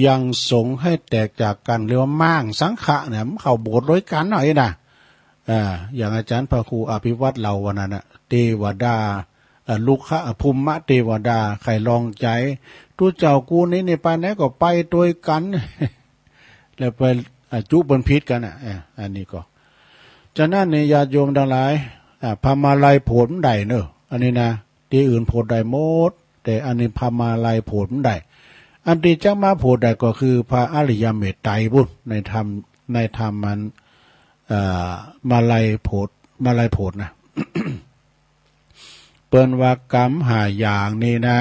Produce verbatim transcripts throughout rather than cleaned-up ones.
ยังสงฆ์ให้แตกจากกั๋น เรียกว่าม้างสังฆะเนี่ย มันเข้าโบสถ์ตวยกั๋นเนาะ ไอ้น่ะ อ่า อย่างอาจ๋ารย์พระครูอภิวัตรเล่าวันนั้นน่ะ เตวดา อ่า ลุกขะ ภูมิเตวดา ใค่ลองใจ๋ ตุ๊เจ้ากูนี้นี่ไปไหนก็ไปตวยกั๋น แล้วไป อ่า จุเปิ้นผิดกั๋นน่ะ อ่า อันนี้ก็ ฉะนั้นนี่ญาติโยมตังหลาย อ่า พามาลัยโผดบ่ได้เนาะ อันนี้นะ ตี้อื่นโผดได้หมด แต่อันนี้พามาลัยโผดบ่ได้ อันตี้จะมาโผดได้ก็คือพระอริยเมตไตรปุ้น ในธรรม ในธรรมมัน อ่า มาลัยโผด มาลัยโผดนะ เปิ้นว่ากรรมห้าอย่างนี้นะ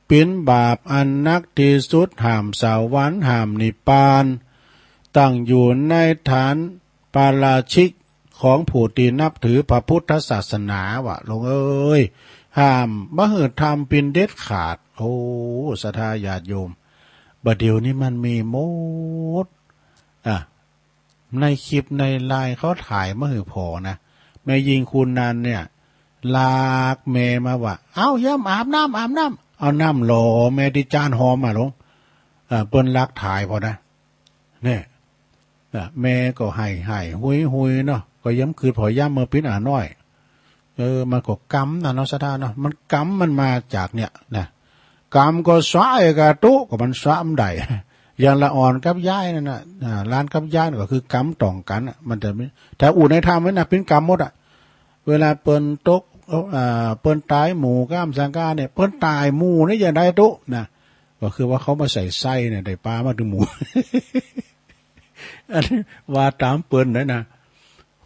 เป๋นบาปอันหนักตี้สุด ห้ามสวรรค์ ห้ามนิพพาน ตั้งอยู่ในฐานปาราชิกของผู้ตี้นับถือพระพุทธศาสนาว่ะ ลูกเอ้ย ห้ามบ่หื้อทำเป๋นเด็ดขาด โอ้ ศรัทธาญาติโยม บ่าเดี่ยวนี้มันมีหมด อ่ะ ในคลิปในไลน์เขาถ่ายมาหื้อผ่อนะ แม่ญิงคูณนันเนี่ย ลากแม่มาว่า "เอ้า ยำอาบน้ำ อาบน้ำ" เอาน้ำหล่อแม่ตี้จานหอมมาลง เอ่อ เปิ้นลากถ่ายผ่อนะ เนี่ย เอ่อ แม่ก็ไห้ไห้หุยหุยเนาะ ก็ยำคือผ่อยำเมื่อปิ้นอาน้อย เออ มันก็กรรมนะเนาะ ศรัทธาเนาะ มันกรรมมันมาจากเนี่ยนะ กรรมก็สะไอ้กะตุ๊ ก็มันสะบ่ได้ อย่างละอ่อนกับย้ายนั่นน่ะ อ่า หลานกับย้ายก็คือกรรมต่องกั๋นน่ะ มันจะมี ถ้าอู้ในธรรมไว้นะ เป๋นกรรมหมดอะ เวลาเปิ้นตก อ่า เปิ้นต๋ายหมู่ก้ามสังกาเนี่ย เปิ้นต๋ายหมู่นี่จะได้ตุ๊นะ ก็คือว่าเขามาใส่ไส้เนี่ย ได้ปลามาตึงหมู่ อันนี้ว่าต๋ามเปิ้นนะนะ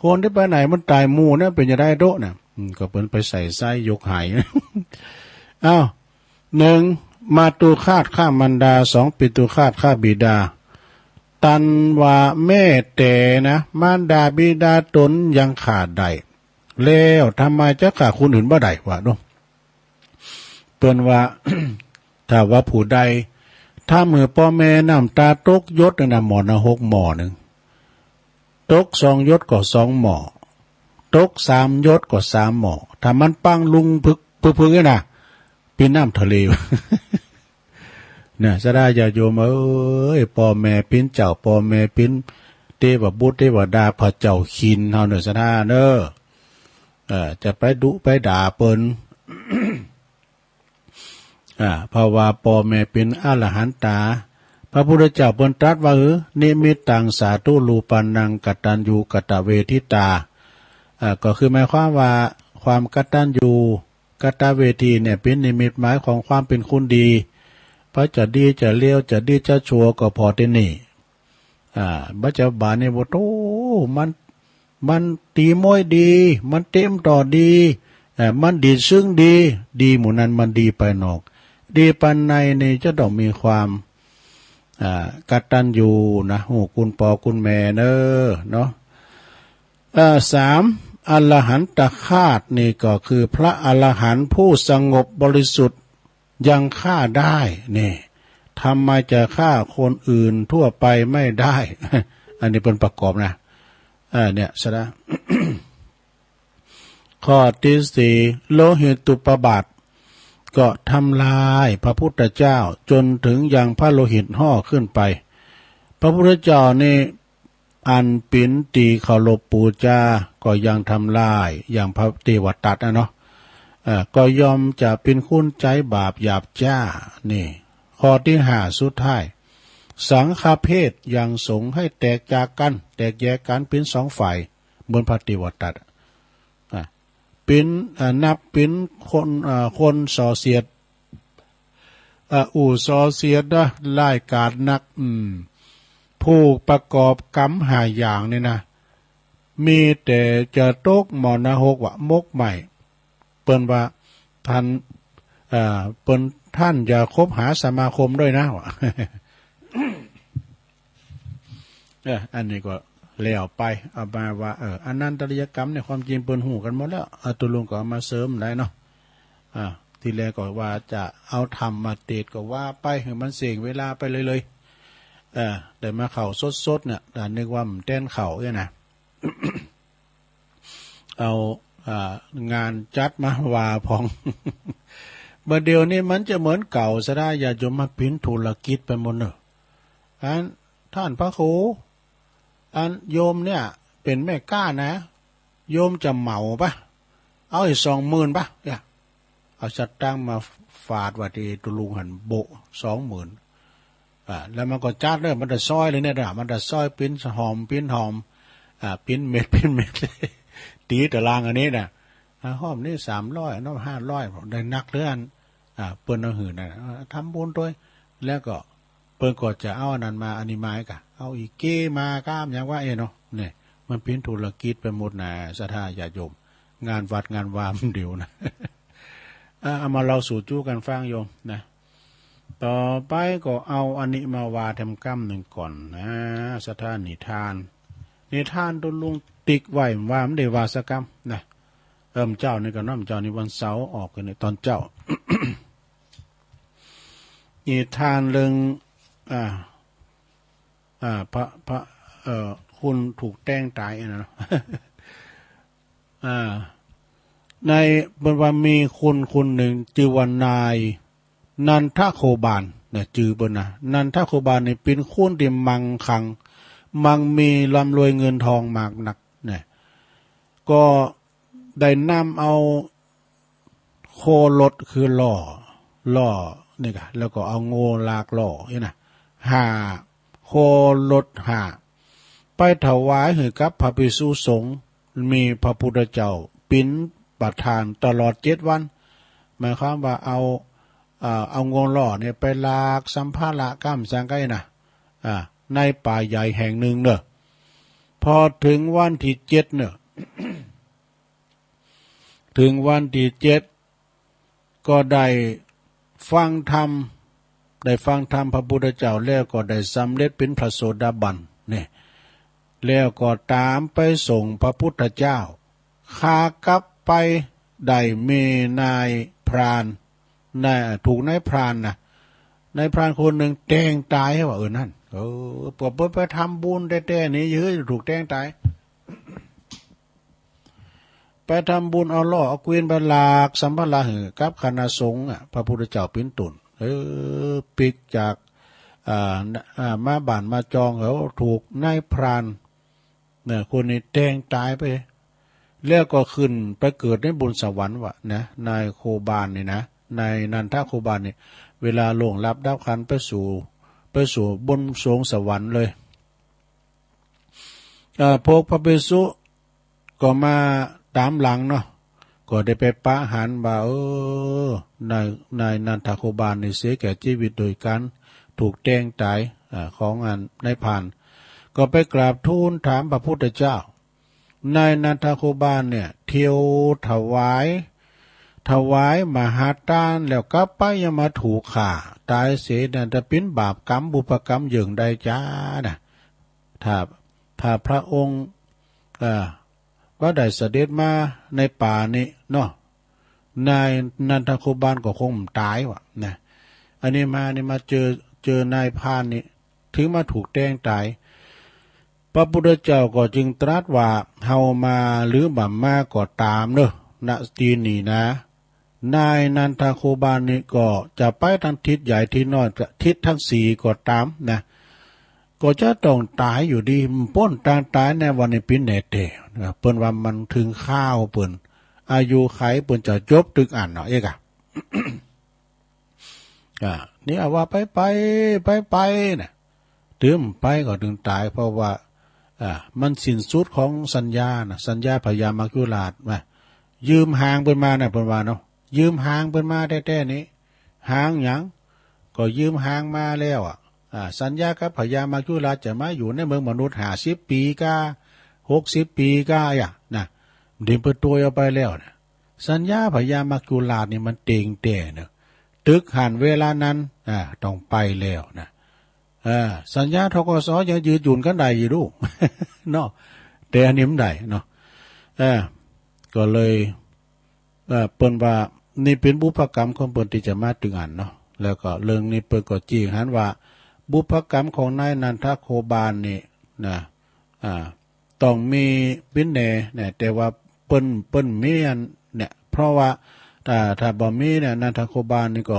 คนตี้ไปไหนมันต๋ายหมู่เนี่ย เป๋นจะได้ตุ๊นะ อืม ก็เปิ้นไปใส่ไส้ยกไห อ้าว หนึ่ง มาตุฆาตฆ่ามารดา สอง ปิตุฆาตฆ่าบิดา ตันว่าแม่แต๊นะ มารดาบิดาต๋นยังฆ่าได้ แล้วทำไมจะฆ่าคนอื่นบ่ได้วะเนาะ เปิ้นว่า ถ้าว่าผู้ใดทำหื้อป้อแม่น้ำต๋าตกหยดนั่นนะ หม้อนรกหม้อนึ่ง ตกสองหยดก็สองหม้อ ตกสามหยดก็สามหม้อ ถ้ามันปังลุงพึก พึกๆ นี่นะ เป๋นน้ำทะเล เนี่ย ศรัทธาญาติโยมเอ้ย ป้อแม่เป๋นเจ้า ป้อแม่เป๋นเตวบุตรเตวดา พระเจ้าขิณเฮาเน่อ ศรัทธาเน่อ เอ่อ จะไปดุไปด่าเปิ้น อ่า เพราะว่าป้อแม่เป๋นอรหันตา พระพุทธเจ้าเปิ้นตรัสว่า เออ นิมิตตังสาธุรูปานัง กตัญญูกตเวทิตา อ่า ก็คือหมายความว่าความกตัญญูกตเวทีเนี่ยเป๋นนิมิตหมายของความเป๋นคนดี เพราะจะดีจะเลว จะดีจะชั่วก็ผ่อตี้นี่ อ่า บ่าจะบ่าเนี่ยว่า โอ้ มัน มันตี๋มวยดี มันเตะต่อดี เอ่อ มันดีดซึ่งดี ดีหมู่นั้นมันดีภายนอก ดีภายในนี่จะต้องมีความ อ่า กตัญญูนะ ฮู้คุณป้อคุณแม่เน่อ เนาะ เอ่อ สาม อรหันตฆาตนี่ก็คือพระอรหันต์ผู้สงบบริสุทธิ์ ยังฆ่าได้ นี่ ทำไมจะฆ่าคนอื่นทั่วไปไม่ได้ อันนี้เปิ้นประกอบนะ เอ่อ เนี่ย ศรัทธา ข้อตี้สี่ โลหิตตุปบาท ก็ทำลายพระพุทธเจ้าจนถึงยังพระโลหิตห่อขึ้นไป พระพุทธเจ้านี่ อันเป๋นตี้เคารพปู๋จา ก็ยังทำลาย อย่างพระเตวทัตตะเนาะ เอ่อ ก็ย่อมจะเป๋นคนใจ๋บาปหยาบจ๊า นี่ ข้อตี้ห้าสุดท้าย สังฆเพศยังสงฆ์ให้แตกจากกั๋น แตกแยกกั๋นเป๋นสองฝ่าย เหมือนพระเตวทัตตะ อ่ะ เป๋น อ่า นับเป๋นคน อ่า คนส่อเสียด อ่า อู้ส่อเสียดนะ ร้ายกาจนัก อืม ผู้ประกอบกรรมห้าอย่างนี่นะ มีแต่จะตกหม้อนรกว่ะ หมกไหม้ เปิ้นว่า ท่าน อ่า เปิ้น ท่านอย่าคบหาสมาคมด้วยนะ ว่ะ เออ อันนี้ก็แล้วไป เอามาว่า เออ อนันตริยกรรมเนี่ย ความจริงเปิ้นฮู้กั๋นหมดแล้ว เอาตกลงก็เอามาเสริมได้เนาะ อ่า ทีแรกก็ว่าจะเอาธรรมเตสน์ก็ว่าไป หื้อมันเสียเวลาไปเลยๆ เออ ได้มาเข้าสดๆ เนี่ย แต่นึกว่ามันแต๊นเข้าเนี่ยนะ เอา อ่า งานจัดมาว่าพ่อง บ่าเดี่ยวนี้มันจะเหมือนเก่าซะได้ ญาติโยม มาเป๋นธุรกิจไปหมดเน่อ อัน ต้านพระครู อันโยมเนี่ยเป๋นแม่ก๊านะ โยมจะเหมาปะ เอาอีกสองหมื่นปะ เนี่ย เอาสตางค์มาฝาดไว้ตี้ตุ๊ลุงหั้นโบะ สองหมื่น อ่า แล้วมันก็จัดเลย มันจะซอยเลยเนี่ยนะ มันจะซอยปิ้นหอม ปิ้นหอม อ่า ปิ้นเม็ด ปิ้นเม็ด ตี๋ตารางอันนี้นะ อ่า หอมนี่สามร้อย อันนั้นห้าร้อย ได้นักเรื่อง อ่า เปิ้นเอาหื้อนะ อ่า ทำบุญตวย แล้วก็เปิ้นก็จะเอาอันนั้นมา อันนี้มาอีกอะ เอาอีเก๊มาก้ามหยังวะ เอ๊ะเนาะ เนี่ย มันเป๋นธุรกิจไปหมดนะ ศรัทธาญาติโยม งานวัดงานวามันเดียวนะ อ่า เอามาเล่าสู่จู๊กั๋นฟังโยมนะ ต่อไปก็เอาอันนี้มาว่าแถมกำนึ่งก่อนนะ ศรัทธา นิทาน นิทานตุ๊ลุงติ๊กไว้ว่า บ่ได้ว่าสักกำนะ เออ เมื่อเจ๊านี่ก่อเนาะ เมื่อเจ๊านี่วันเสาร์ออกกั๋นเนี่ยต๋อนเจ๊า นิทานเรื่อง อ่า อ่า พระ พระ เอ่อ คนถูกแต้งต๋ายอันนั้นเนาะ อ่า ใน เปิ้นว่ามีคนคนนึ่งจื้อว่านายนันทโคบาลนะ จื้อเปิ้นนะ นันทโคบาลนี่เป๋นคนตี้มั่งคั่ง มั่งมี ร่ำรวยเงินทองมากนักนะ ก็ได้นำเอาโครถคือล้อ ล้อนี่ก่ะ แล้วก็เอาโง่ลากล้อนี่นะ ห้า โครถห้า ไปถวายหื้อกับพระภิกษุสงฆ์ มีพระพุทธเจ้าเป๋นประธานตลอดเจ็ดวัน หมายความว่าเอา อ่า เอาโง่ล้อเนี่ยไปลากสัมภาระก้ามสังไกนะ อ่า ในป่าใหญ่แห่งนึ่งเนาะ พอเถิงวันตี้เจ็ดเนาะ เถิงวันตี้เจ็ด ก็ได้ฟังธรรม ได้ฟังธรรมพระพุทธเจ้าแล้วก็ได้สำเร็จเป๋นพระโสดาบันเนี่ย แล้วก็ต๋ามไปส่งพระพุทธเจ้า ขากลับไปได้มีนายพราน นาย ถูกนายพรานนะ นายพรานคนนึ่งแต้งต๋ายว่า เออ นั่น เออ เปิ้นไปทำบุญแต๊ๆ นี่ เฮ้ย ถูกแต้งต๋าย ไปทำบุญเอาล้อเอาเกวียนไปลากสัมภาระหื้อกับคณะสงฆ์อะ พระพุทธเจ้าเป๋นต้น เออ ปิ๊กจาก อ่า อ่า มาบ้านมาจอง เขาถูกนายพรานเนี่ย คนนี้แต้งต๋ายไป แล้วก็ขึ้นไปเกิดในบนสวรรค์วะนะ นายโคบาลนี่นะ นายนันทโคบาลนี่ เวลาล่วงลับดับขันธ์ไปสู่ ไปสู่บนสวงสวรรค์เลย อ่า พวกพระภิกษุก็มาต๋ามหลังเนาะ ก็ได้ไปปะหันว่า เออ นาย นายนันทโคบาลนี่เสียแก่จีวิตโดยก๋านถูกแต้งต๋าย อ่า ของอันนายพราน ก็ไปกราบทูลถามพระพุทธเจ้า นายนันทโคบาลเนี่ยเที่ยวถวาย ถวายมหาทานแล้วกลับไปยังมาถูกฆ่าต๋ายเสีย นั่นจะเป๋นบาปกรรมบุพกรรมเยิ่งใดจ๊านะ ถ้า ถ้าพระองค์ เอ่อ บ่ได้เสด็จมาในป่านี้เนาะ นายนันทโคบาลก็คงบ่ต๋ายวะนะ อันนี้มานี่มาเจอ เจอนายพรานนี่ ถึงมาถูกแต้งต๋าย พระพุทธเจ้าก็จึงตรัสว่า เฮามาหรือบ่มาก็ต๋ามเนาะ ณ ตี้นี่นะ นายนันทโคบาลนี่ก็จะไปตางทิศใหญ่ทิศน้อย ทิศตังสี่ก็ต๋ามนะ ก็จะต้องต๋ายอยู่ดี บ่ป๊นตางต๋ายในวันนี้เป๋นแน่แต๊นะ เปิ้นว่ามันเถิงคราวเปิ้น อายุขัยเปิ้นจะจบตึกอั้นเนาะ เอ๊ะกะ อ่า นี่ว่าไปไป ไปไปนะ เถิงไปก็เถิงต๋าย เพราะว่า อ่า มันสิ้นสุดของสัญญานะ สัญญาพญามัจจุราชว่า ยืมฮางเปิ้นมานะ เปิ้นว่าเนาะ ยืมฮางเปิ้นมาแต๊ๆ นี่ ฮางหยัง ก็ยืมฮางมาแล้วอะ อ่า สัญญากับพญามัจจุราชจะมาอยู่ในเมืองมนุษย์ห้าสิบปี๋ก้า หกสิบปี๋ก้าอะนะ เดี๋ยวเปิ้นตวยเอาไปแล้วนะ สัญญาพญามัจจุราชนี่มันเต๋งแต๊เนาะ ตึกหั้นเวลานั้น อ่า ต้องไปแล้วนะ อ่า สัญญา ธ.ก.ส. ยังยืดหยุ่นกั๋นได้อยู่ดู เนาะ แต่อันนี้บ่ได้เนาะ เออ ก็เลย เอ่อ เปิ้นว่านี่เป๋นบุพกรรมของเปิ้นตี้จะมาตึงอั้นเนาะ แล้วก็เรื่องนี้เปิ้นก็จี้หันว่า บุพกรรมของนายนันทโคบาลนี่นะ อ่า ต้องมีเป๋นแน่เนี่ย แต่ว่าเปิ้น เปิ้นมีอันเนี่ย เพราะว่า อ่า ถ้าบ่มีเนี่ย นันทโคบาลนี่ก็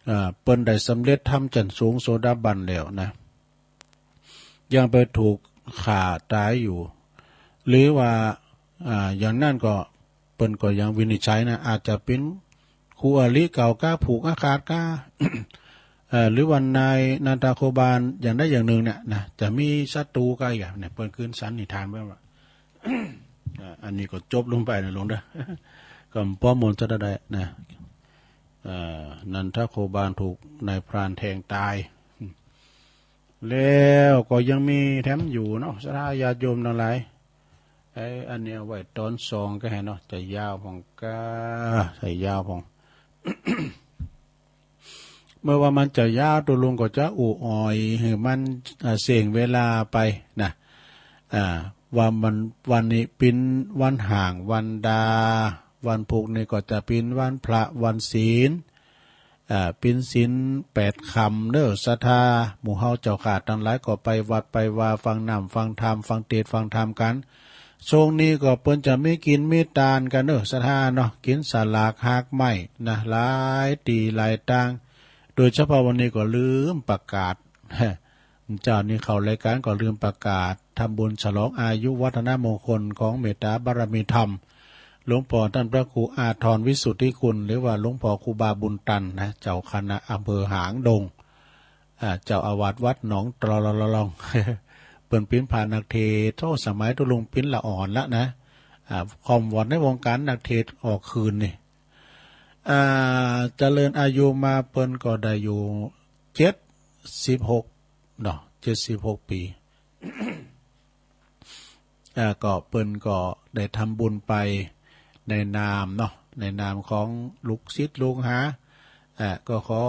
อ่า เปิ้นได้สำเร็จธรรมจั้นสูงโสดาบันแล้วนะ ยังไปถูกฆ่าต๋ายอยู่ หรือว่า อ่า อย่างนั้นก็ เปิ้นก็ยังวินิจฉัยนะ อาจจะเป๋นคู่อริเก่าก๊า ผูกอาฆาตก๊า เอ่อ หรือว่านายนันทโคบาลอย่างใดอย่างนึ่งเนี่ยนะ จะมีศัตรู๋กั๋นอย่างเนี่ย เปิ้นขึ้นสันนิษฐานไว้ว่า อ่า อันนี้ก็จบลงไปนะหลวงเด้อ ก็บ่ป๊อมนจะได้นะ เอ่อ นันทโคบาลถูกนายพรานแทงต๋าย แล้วก็ยังมีแถมอยู่เนาะ ศรัทธาญาติโยมตังหลาย เอ้ย อันนี้เอาไว้ต๋อนสองก็หื้อเนาะ จะยาวพ่องก๊า จะยาวพ่อง เมื่อว่ามันจะยาว ตุ๊ลุงก็จะอู้อ่อยหื้อมัน อ่า เสี้ยงเวลาไปนะ อ่า ว่ามัน วันนี้เป๋นวันฮ้างวันดา วันพูกนี้ก็จะเป๋นวันพระวันศีล อ่า เป๋นศีลแปดค่ำเน้อ ศรัทธาหมู่เฮาเจ้าข้าตังหลายก็ไปวัดไปวา ฟังน้ำฟังธรรม ฟังเตสน์ฟังธรรมกั๋น ช่วงนี้ก็เปิ้นจะมีกิ๋นมีตานกั๋นเน้อ ศรัทธาเนาะ กิ๋นสลากฮากไม้นะ หลายตี้หลายตาง โดยเฉพาะวันนี้ก็ลืมประกาศ เมื่อเจ๊านี้เข้ารายก๋านก็ลืมประกาศ ทำบุญฉลองอายุวัฒนมงคลของเมตต๋าบารมีธรรม หลวงป้อต้านพระครูอาทรวิสุทธิคุณ หรือว่าหลวงป้อครูบาบุญตันนะ เจ้าคณะอำเภอหางดง อ่า เจ้าอาวาสวัดหนองตะลอง เปิ้นเป๋นพระนักเตสน์ โอ้ สมัยตุ๊ลุงเป๋นละอ่อนละนะ อ่า ค่อมวอดในวงก๋านนักเตสน์ออกคืนนี่ อ่า เจริญอายุมาเปิ้นก็ได้อยู่เจ็ดสิบหกเนาะ เจ็ดสิบหกปี๋ อ่า ก็เปิ้นก็ได้ทำบุญไปในนามเนาะ ในนามของลูกศิษย์ลูกหา อ่า ก็ขอ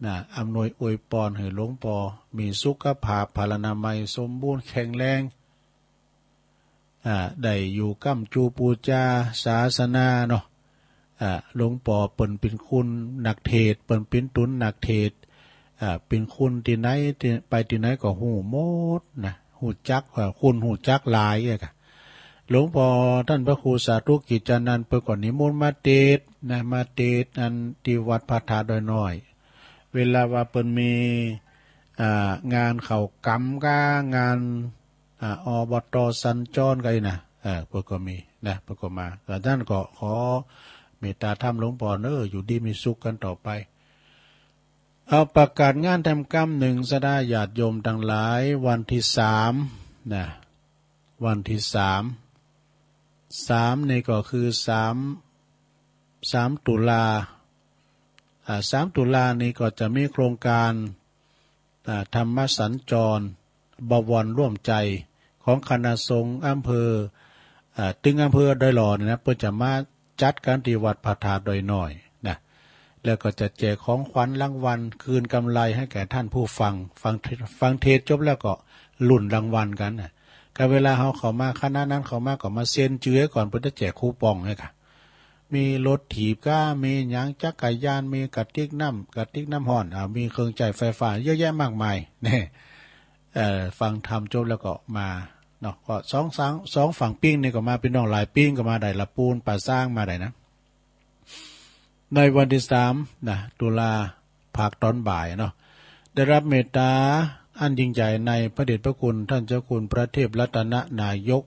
นะ อำนวยอวยปอนหื้อหลวงป้อมีสุขภาพพลานามัยสมบูรณ์แข็งแรง อ่า ได้อยู่ก้ำจูปู๋จาศาสนาเนาะ อ่า หลวงป้อเปิ้นเป๋นคุณนักเตสน์ เปิ้นเป๋นตุ๊นนักเตสน์ อ่า เป๋นคุณตี้ไหนตี้ ไปตี้ไหนก็ฮู้หมดนะ ฮู้จัก อ่า คุณฮู้จักหลายอะกะ หลวงป้อต้านพระครูสาธุกิจจานันท์ เปิ้นก็นิมนต์มาเตสน์นะ มาเตสน์อันตี้วัดพระธาตุดอยน้อย เวลาว่าเปิ้นมี อ่า งานเข้ากรรมก้า งาน อ่า อบต.สัญจรก็อี้นะ เออ เปิ้นก็มีนะ เปิ้นก็มา ก็นั้นก็ขอเมตต๋าธรรมหลวงป้อเน้อ อยู่ดีมีสุขกั๋นต่อไป เอาประกาศงานแถมกำนึ่ง ศรัทธาญาติโยมตังหลาย วันตี้สามนะ วันตี้สาม สามนี่ก็คือสาม สามตุลา อ่า สามตุลานี่ก็จะมีโครงก๋าน อ่า ธรรมสัญจร บวรร่วมใจ ของคณะสงฆ์อำเภอ อ่า ตึงอำเภอดอยหล่อนี่นะ เปิ้นจะมาจัดกั๋นตี้วัดพระธาตุดอยน้อยนะ แล้วก็จะแจกของขวัญรางวัล คืนกำไรหื้อแก่ต้านผู้ฟัง ฟัง ฟังเตสน์จบแล้วก็ลุ้นรางวัลกั๋นนะ ก็เวลาเฮาเข้ามา คณะนั้นเข้ามาก็มาเซ็นจื้อก่อน เปิ้นจะแจกคูปองหื้อกะ มีรถถีบก้า มีหยัง จักรยาน มีกระติกน้ำ กระติกน้ำฮ้อน อ่า มีเครื่องใจ๊ไฟฟ้าเยอะแยะมากมาย เนี่ย เอ่อ ฟังธรรมจบแล้วก็มาเนาะ ก็สอง สอง สองฝั่งปิ้งนี่ก็มา ปี้น้องหลายปิ้งก็มาได้ ละปูน ป่าซางมาได้นะ ในวันตี้สามนะ ตุลา ภาคต๋อนบ่ายเนาะ ได้รับเมตต๋าอันยิ่งใหญ่ในพระเดชพระคุณต้านเจ้าคุณพระเทพรัตนนายก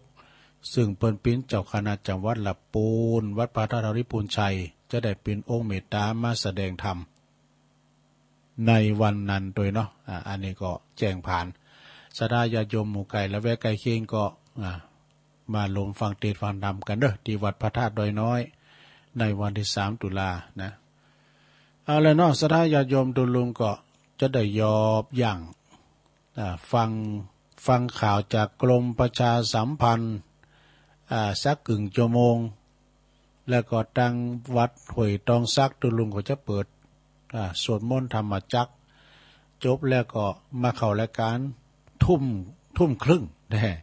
ซึ่งเปิ้นเป๋นเจ้าคณะจังหวัดละปูน วัดพระธาตุดอยปูนชัย จะได้เป๋นองค์เมตต๋ามาแสดงธรรม ในวันนั้นตวยเนาะ อ่า อันนี้ก็แจ้งผ่าน ศรัทธาญาติโยมหมู่ใก้ละแวกใก้เคียงก็ อ่า มาลงฟังเตสน์ฟังธรรมกั๋นเน้อ ตี้วัดพระธาตุดอยน้อย ในวันตี้สามตุลานะ เอาละเนาะ ศรัทธาญาติโยมตุ๊ลุงก็จะได้หยอบยั้ง อ่า ฟัง ฟังข่าวจากกรมประชาสัมพันธ์ อ่า สักกึ่งชั่วโมง แล้วก็ตางวัดห้วยตองสักตุ๊ลุงก็จะเปิด อ่า สวดมนต์ธรรมจักร จบแล้วก็มาเข้ารายก๋านทุ่ม ทุ่มครึ่งนะ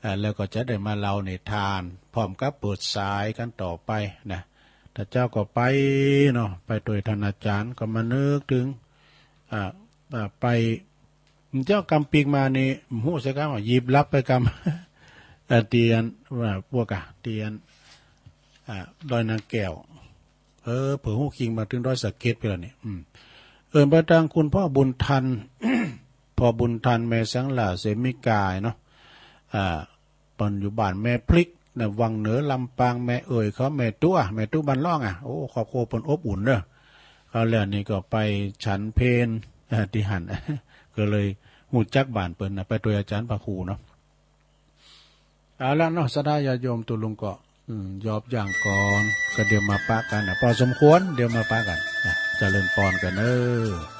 อ่า แล้วก็จะได้มาเล่านิทาน พร้อมกับเปิดสายกั๋นต่อไปนะ ถ้าเจ้าก็ไปเนาะ ไปตวยต้านอาจ๋ารย์ ก็มานึกเถิง อ่า อ่า ไป เจ้ากำปิ๊กมานี่ ฮู้สักกำ หยิบหลับไปกำ อ่า เตียน ว่า พวกอะ เตียน อ่า ดอยนางแก้ว เออ เผิ่งฮู้คิงมาเถิงดอยสะเก็ดไปแล้วนี่ อืม เอิ้นไปตางคุณพ่อบุญทัน พ่อบุญทัน แม่แสงหล่า เสมิกาเนาะ อ่า เปิ้นอยู่บ้านแม่พริกนะ วังเหนือลำปาง แม่เอ๋ยเขา แม่ตุ๊ แม่ตุ๊บ้านล่องอะ โอ้ ครอบครัวเปิ้นอบอุ่นเนาะ คราวแล้วนี่ก็ไปฉันเพล อ่า ตี้หั้น ก็เลยฮู้จักบ้านเปิ้นนะ ไปตวยอาจ๋ารย์พระครูเนาะ เอาละเนาะ ศรัทธาญาติโยม ตุ๊ลุงก็ อืม ยอบย่างก่อน ก็เดี๋ยวมาปะกั๋นนะ ปอสมควร เดี๋ยวมาปะกั๋นนะ เจริญปอนกั๋นเน่อ